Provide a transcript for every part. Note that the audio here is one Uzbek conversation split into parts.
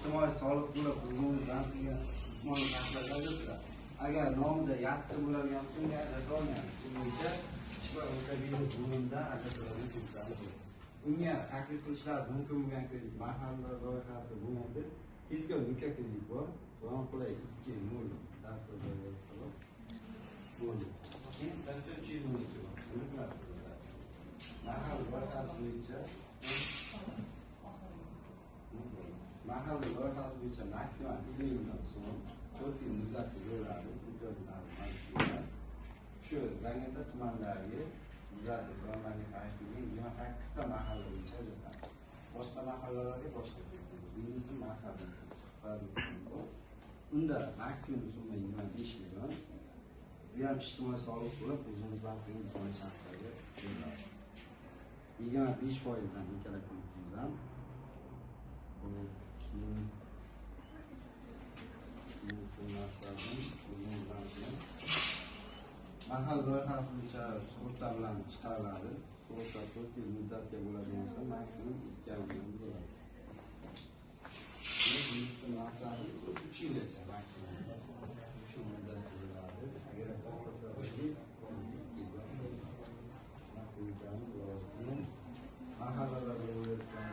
Ijtimoiy soliq to'lab o'zimiz band qilgan jismoniy shaxslarga ajratiladi. Agar nomida yaxshi bo'ladigan bo'lsa, unga ajrata olmaymiz. Bu bo'yicha kichik va o'rta biznes bo'limidan ajratiladigan kreditlar bor. Unga taklif qilishlari mumkin bo'lgan kredit mahalla loyihasi bo'lmaydi. Tezkor Nuka kredit bor. Qulay 2.0 dastur doirasida bor. Bo'ldi. Keyin bitta 312 bor. Buni bilasiz. Mahalla loyihasi bo'yicha maksimal 50 million so'm 4 yil muddatga beriladi. Emas. Shu Zangiota tumanidagi bizlarga birodarlarga qarshi 28 ta mahalla bo'yicha ajratiladi. Boshqa mahallalarga boshqa biznesim maqsadi. Unda maksimum summa 25 million. Bu ham ijtimoiy soliq bo'lib, o'zimiz band qilgan jismoniy shaxslarga beriladi. 25%dan ikkala kreditimiz ham. Keyin mahalla loyihasi bo'yicha sug'urta bilan chiqariladi. Sug'urta 4 yil muddatga bo'ladigan bo'lsa, maksimum 2,5 million bo'ladi. Maslahati 3 yilgacha maksimum 3 yil muddatga bo'ladi. Agar xohlasa 1 yil, xohlasa 2 yil. Mahallalarda bo'layotgan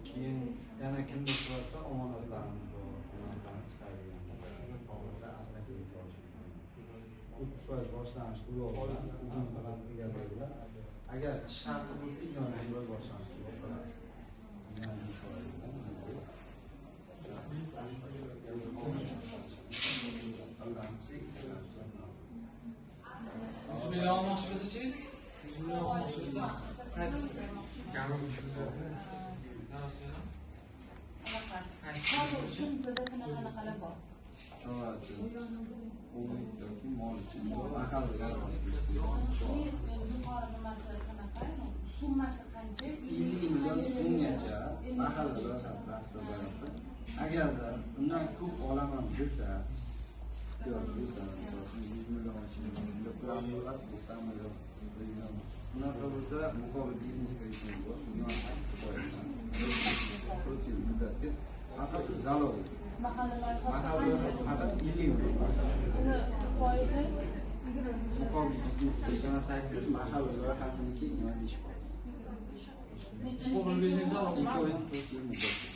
keyin yana kimdir so'rasa omonatlarimiz bor, omonatlarni chiqaradigan xohlasa avtokredit olish mumkin. 30% boshlang'ich to'lov bilan o'zini bilan egalladilar. Agar ish haqi bo'lsa 25% boshlang'ich to'lov qiladi. 25%dan 100 million olmoqchi bo'lsa-chi? 100 million olmoqchi bo'lsa, qaysi? Hozir ishimizda qanaqalar bor? Chorvachi, qo'y yoki mol uchun mahalla Yuqori nimasi qanaqa? Summasi qancha? 50 million so'mgacha mahalla loyihasi dastur doirasida. Agarda undan ko'p olaman desa, ixtiyor bo'lsa, misol uchun 100 million plan bo'ladi, 90 million, 100 million. Bunaqa bo'lsa, muqobil biznes kreditimiz bor, 28%dan 4 yil muddatga faqat zalog. Mahalla Mahalla loyihasi faqat 50 million. Uni foizi Muqobil biznes 28, mahalla loyihasiniki 25%. Muqobil biznes zalog. 2 oy 4 yil muddatga.